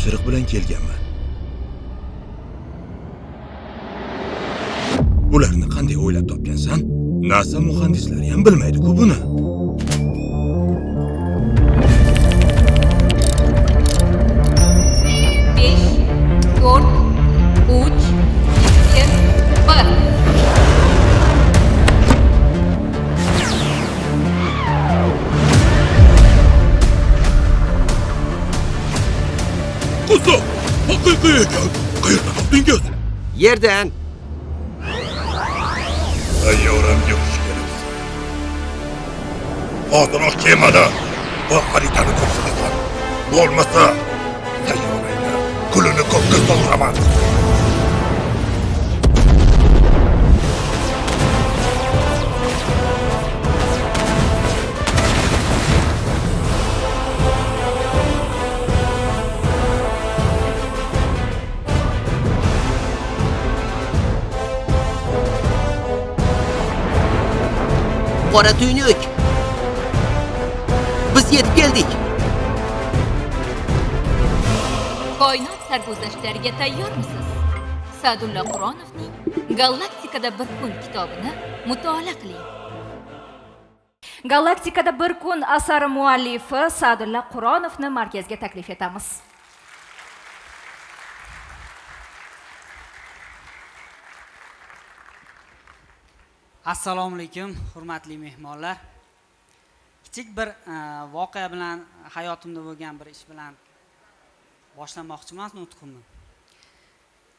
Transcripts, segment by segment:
Topshiriq bilan kelganman. Bularni qanday o'ylab topgansan? NASA muhandislari ham bilmaydi-ku buni. 5, 4, 3, 2, 1. Qiziq, haqiqiy ekan. Qayerdan topdingiz? Yerdan. Sayyoramga xush kelibsan. Hoziroq kemada va xaritani topshirasan. Bo'lmasa, sayyorangni kulini ko'kka sovuraman. Qora tuynuk. Biz yetib keldik. Koinot sarguzashtlariga tayyormisiz? Sa'dulla Quronovning Galaktikada bir kun kitobini mutolaa qiling. Galaktikada bir kun asari muallifi Sa'dulla Quronovni markazga taklif etamiz. Assalomu alaykum, hurmatli mehmonlar. Kichik bir voqea bilan, hayotimda bo'lgan bir ish bilan boshlamoqchiman nutqimni.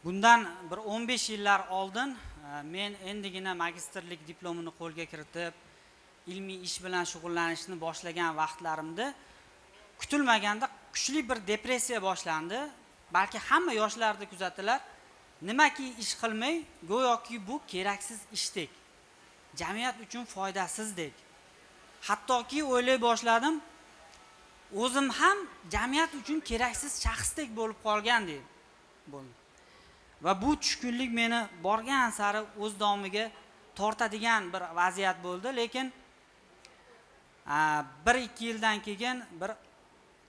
Bundan bir 15 yillar oldin men endigina magistrlik diplomini qo'lga kiritib, ilmiy ish bilan shug'ullanishni boshlagan vaqtlarimda kutilmaganda kuchli bir depressiya boshlandi. Balki hamma yoshlarda kuzatilar. Nimaki ish qilmay, go'yoki bu keraksiz ishdek, jamiyat uchun foydasizdek. Hattoki o'ylay boshladim, o'zim ham jamiyat uchun keraksiz shaxsdek bo'lib qolgandek bo'ldim. Va bu tushkunlik meni borgan sari o'z domiga tortadigan bir vaziyat bo'ldi. Lekin 1-2 yildan keyin bir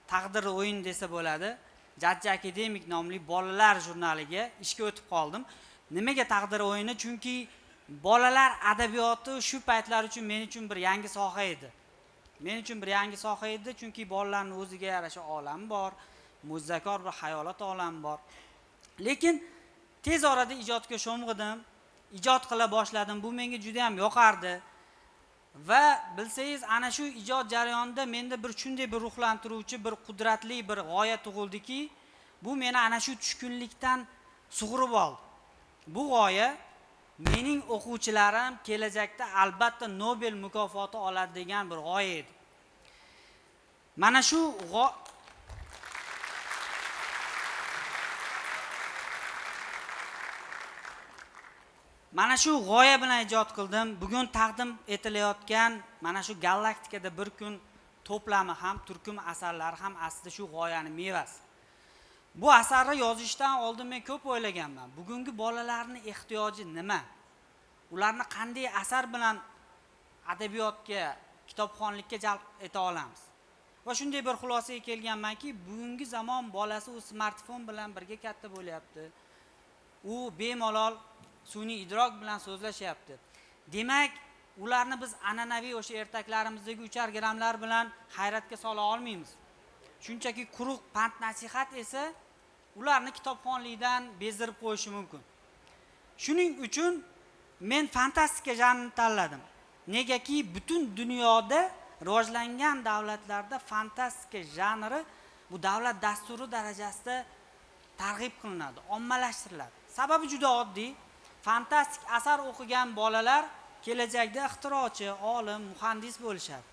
taqdir o'yin desa bo'ladi, Jajji Akademik nomli bolalar jurnaliga ishga o'tib qoldim. Nimaga taqdir o'yini? Chunki bolalar adabiyoti shu paytlar uchun men uchun bir yangi soha edi. Men uchun bir yangi soha edi, chunki bolalarning o'ziga yarasha olami bor, mo'jizakor bir xayolot olami bor. Lekin tez orada ijodga sho'ng'idim, ijod qila boshladim. Bu menga juda ham yoqardi. Va bilsangiz, ana shu ijod jarayonida menda bir shunday bir ruhlantiruvchi, bir qudratli bir g'oya tug'ildiki, bu meni ana shu tushkunlikdan sug'urib oldi. Bu g'oya mening o'quvchilarim kelajakda albatta Nobel mukofoti oladi degan bir g'oya edi. Mana shu g'oya bilan ijod qildim. Bugun taqdim etilayotgan mana shu Galaktikada bir kun to'plami ham, turkum asarlari ham aslida shu g'oyaning mevasi. Bu asarni yozishdan oldin men ko'p o'ylaganman. Bugungi bolalarning ehtiyoji nima? Ularni qanday asar bilan adabiyotga, kitobxonlikka jalb eta olamiz? Va shunday bir xulosaga kelganmanki, bugungi zamon bolasi u smartfon bilan birga katta bo'lyapti. U bemalol sun'iy idrok bilan so'zlashyapti. Demak, ularni biz an'anaviy o'sha ertaklarimizdagi uchar gilamlar bilan hayratga sola olmaymiz. Shunchaki quruq pand nasihat esa ularni kitobxonlikdan bezdirib qo'yishi mumkin. Shuning uchun men fantastika janrini tanladim. Negaki butun dunyoda rivojlangan davlatlarda fantastika janri bu davlat dasturi darajasida targ'ib qilinadi, ommalashtiriladi. Sababi juda oddiy. Fantastik asar o'qigan bolalar kelajakda ixtirochi, olim, muhandis bo'lishadi.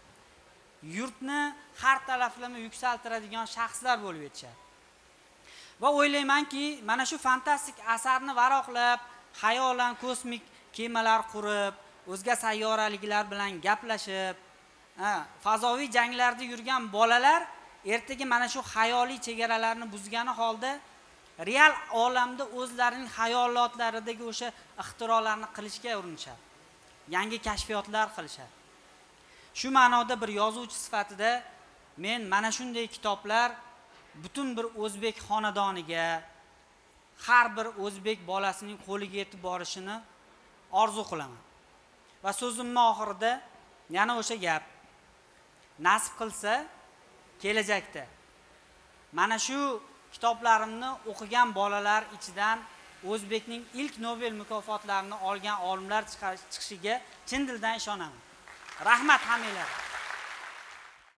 Yurtni har taraflama yuksaltiradigan shaxslar bo'lib yetishadi. Va o'ylaymanki, mana shu fantastik asarni varoqlab, xayolan kosmik kemalar qurib, o'zga sayyoraliklar bilan gaplashib, fazoviy janglarda yurgan bolalar ertaga mana shu xayoliy chegaralarni buzgani holda real olamda o'zlarining xayolotlaridagi o'sha ixtirolarni qilishga urinishadi. Yangi kashfiyotlar qilishadi. Shu ma'noda bir yozuvchi sifatida men mana shunday kitoblar butun bir o'zbek xonadoniga, har bir o'zbek bolasining qo'liga yetib borishini orzu qilaman. Va so'zimni oxirida yana o'sha gap, nasib qilsa kelajakda mana shu kitoblarimni o'qigan bolalar ichidan o'zbekning ilk Nobel mukofotlarini olgan olimlar chiqishiga chin dildan ishonaman. Rahmat hammanglarga.